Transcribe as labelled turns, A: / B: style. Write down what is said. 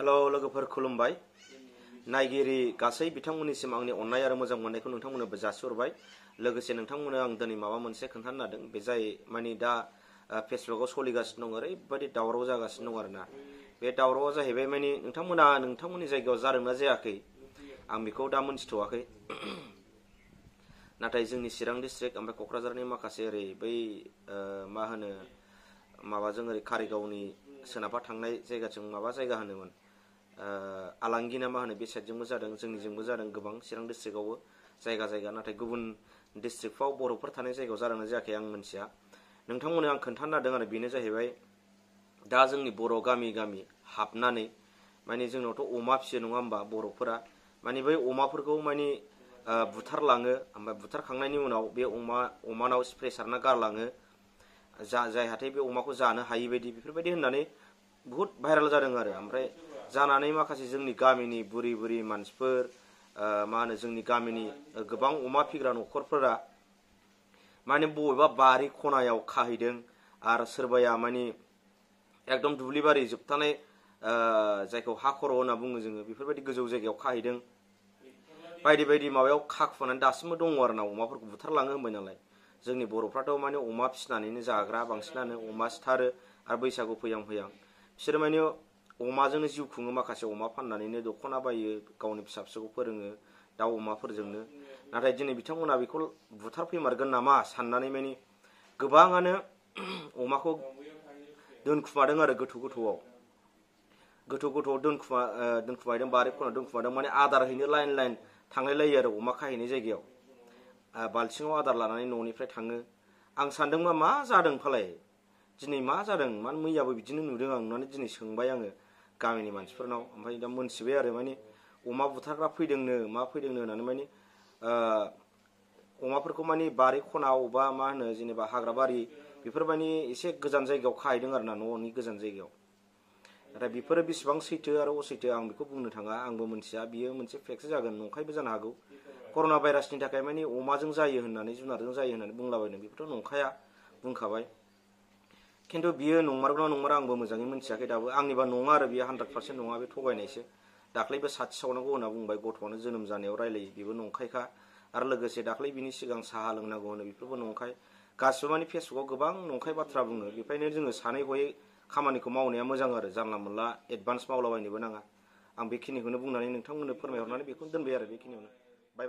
A: hello लोगोफोर खुलुमबाय नायगिरि गासै बिथांमोननिसिम आंनि अननाय आरो मोजां मोननायखौ नोंथांमोननो जासिहरबाय लोगोसे नोंथांमोननो आं दिनै माबा मोनसे खोन्थानो नादों बे जाय माने दा फेसबुकाव सोलिगासिनो दं ओरैबायदि दावराव जागासिनो दं आरोना बे दावरावा जाहैबाय माने नोंथांमोननि जायगायाव जादोंना जायाखै आं बेखौ दा मोनथिथ'वाखै नाथाय जोंनि चिरां डिस्ट्रिक्ट ओमफ्राय क'क्राझारनि माखासे ओरै बै मा होनो माबाजों ओरै कारिगावनि सोनाबहा थांनाय जायगाजों माबा जायगा होनोमोन आलांगि ना मा होनो बे साइडजोंबो जादों जोंनिजोंबो जादों गोबां चिरां डिस्ट्रिक्टआवबो जायगा नाथाय गुबुन डिस्ट्रिक्टफ्राव बर'फोर थानाय जायगायाव जादोंना जायाखै आं मिन्थिया नोंथांमोननो आं खोन्थानो नादों आरो बेनो जाहैबाय दा जोंनि बर' गामि हाबनानै माने जोंनावथ' अमा फिसियो नङा होमबा बर'फोरा माने बै अमाफोरखौ माने बुथारलाङो ओमफ्राय बुथारखांनायनि उनाव बे अमानाव स्प्रे सारना गारलाङो जाहाथे बे अमाखौ जानो हायि बायदि बेफोरबायदि होननानै बुहुत भाइरेल जादों आरो ओमफ्राय जानानै माखासे जोंनि गामिनि बुरि मानसिफोर मा होनो जोंनि गामिनि गोबां अमा फिग्रा न'खरफोरा माने बबेबा बारि खनायाव खाहैदों आरो सोरबाया माने एकदम दुब्लिबारि जोबथानाय जायखौ हा खर' होनना बुङो जोङो बेफोरबायदि गोजौ जायगायाव खाहैदों बायदि माबायाव खाखुनानै दासिमबो दङ आरो ना अमाफोरखौ बुथारलाङो होनबाय नालाय जोंनि बर'फ्राथ' माने अमा फिसिनानैनो जाग्रा बांसिनानो अमा सिथारो आरो बैसागु फैहां बिसोरो माने अमाजोंनो जिउ खुङो माखासे अमा फाननानैनो दख'ना बायो गावनि फिसा फिसौखौ फोरोङो दाउ अमाफोरजोंनो नाथाय दिनै बिथांमोना बेखौ बुथारफैमारगोन नामा साननानै माने गोबाङानो अमाखौ दोनखुमादों आरो गोथौआव दोनखुमादों बारि खनायाव दोनखुमादों माने आदार हैनो लाइन थांलाय लायो आरो अमा खाहैनाय जायगायाव बाल्थिङाव आदार लानानै न'निफ्राय थाङो आं सानदोंमा मा जादों फालाय दिनै मा जादों माने मैयाबो बिदिनो नुदों आं नुनानै दिनै सोंबाय आङो गामिनि मानसिफोरनाव ओमफ्राय दा मोनथिबाय आरो माने अमा बुथारग्रा फैदोंनो होननानै माने अमाफोरखौ माने बारि खना अबा मा होनो जेनेबा हाग्रा बारि बेफोर माने एसे गोजान जायगायाव खाहैदों आरो ना न'नि गोजान जायगायाव नाथाय बेफोरो बेसेबां सैथो आरो असैथो आं बेखौ बुंनो थाङा आंबो मोनथिया बियो मोनसे फेक्ट जागोन नंखायबो जानो हागौ कर'ना भाइरासनि थाखाय माने अमाजों जायो होननानै जुनारजों जायो होननानै बुंलाबायदों बेफोरथ' नंखाया बुंखाबाय खिन्थु बियो नंमारगौना नंमारा आंबो मोजाङै मिन्थियाखै दाबो आंनिबा नङा आरो बियो 100% नङा बे थगायनायसो दाख्लैबो साथि सावनांगौ होनना बुंबाय गथ'आनो जोनोम जानायाव रायलायो बेबो नंखायखा आरो लोगोसे दाख्लै बिनि सिगां साहा लोंनांगौ होनो बेफोरबो नंखाय गासिबो माने फेसबुकाव गोबां नंखाय बाथ्रा बुङो बेखायनो जोङो सानै हयै खामानिखौ मावनाया मोजां आरो जानला मोनला एडभान्स मावलाबायनोबो नाङा आं बेखिनिखौनो बुंनानै नोंथांमोननो फोरमायहरनानै बेखौनो दोनबाय आरो बेखिनियावनो बाय